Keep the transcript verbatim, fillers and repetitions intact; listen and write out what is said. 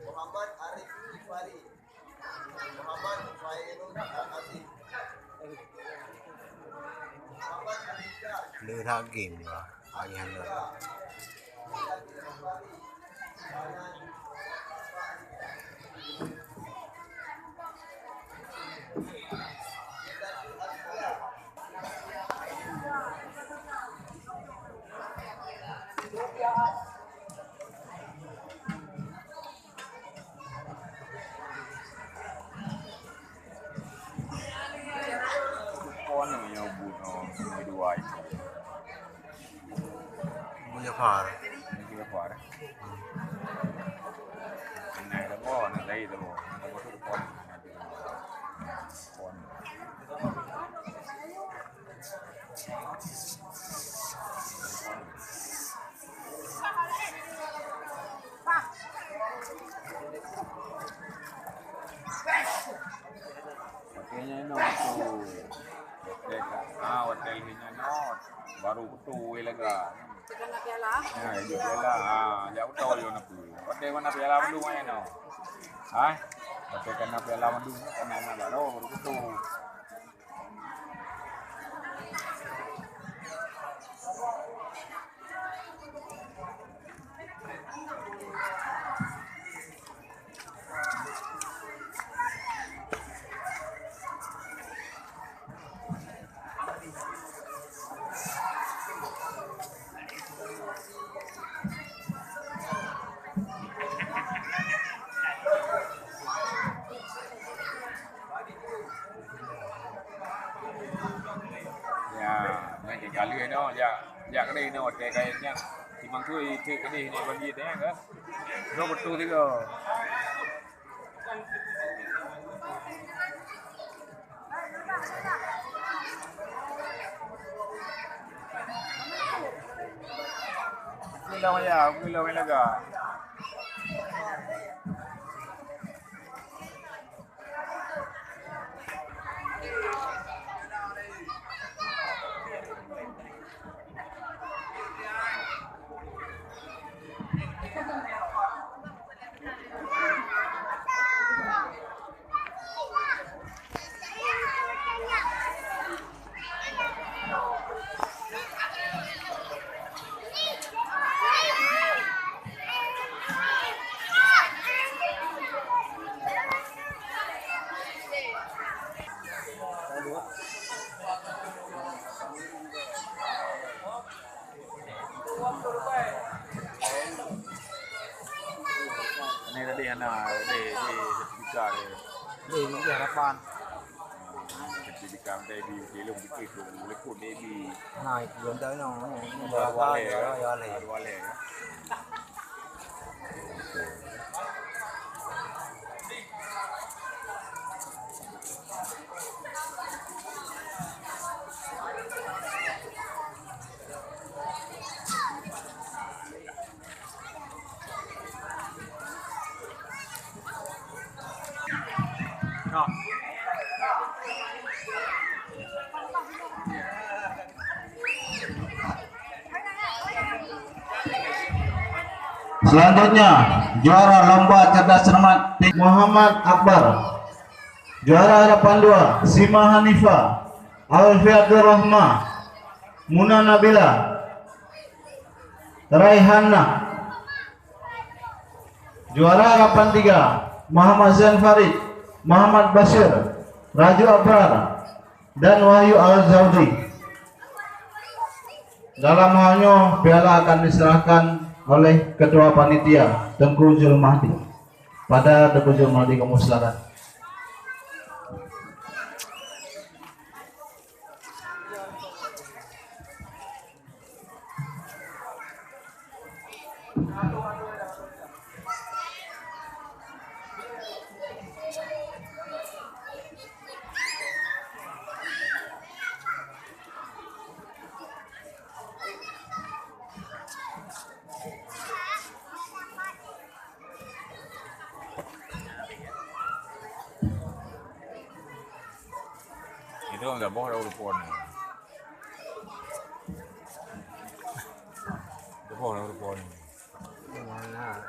Muhammad Arif Kifari. Muhammad Fairul Aziz. Muhammad Rizal. Leuha game lah. Ayah leuha. Buya Fahar. Buya Fahar. Nah, itu boh, nah, tadi itu boh. Nah, itu boh, itu boh. Watèe nyan nyoe tu. Watèe ka, ah, watèe lheueh nyan nyoe. Baru kutu wéh lega. Tekan piala. Ya, itu piala. Ah, jak beutôi yo na pu. Watèe mana piala mandum nyan nyoe. Hai. Watèe kana piala mandum, kana na baru, baru kutu. Ya, nyan ka lheueh nyoe, jak, jak keudeh nyoe, watèe kayèe nyan. Simang Sui teuk keudeh nyoe bagi teuh, kan? Droe beutôi sigoe. Pulang ya, pulang ya lega. Ini tadi hana deh, deh sertifikat deh. Deh, ini harapan. Sertifikat deh di, di lom dikit tu, lekun deh di. Nah, itu dah dah, no. Dua, dua leh, ya. Dua leh. Selanjutnya, juara lomba cerdas cermat Muhammad Akbar. Juara harapan dua, Sima Hanifa, Alfiatur Rahma, Muna Nabila, Raihana. Juara harapan tiga, Muhammad Zain Farid, Muhammad Bashir, Raju Abrar, dan Wahyu Al-Zaudi. Dalam hal nyoe, piala akan diserahkan oleh Ketua Panitia, Teungku Zulmahdi. Pada Teungku Zulmahdi, kamoe silakan. Itu enggak boh dah rupa ni. Itu boh dah rupa ni. Mana?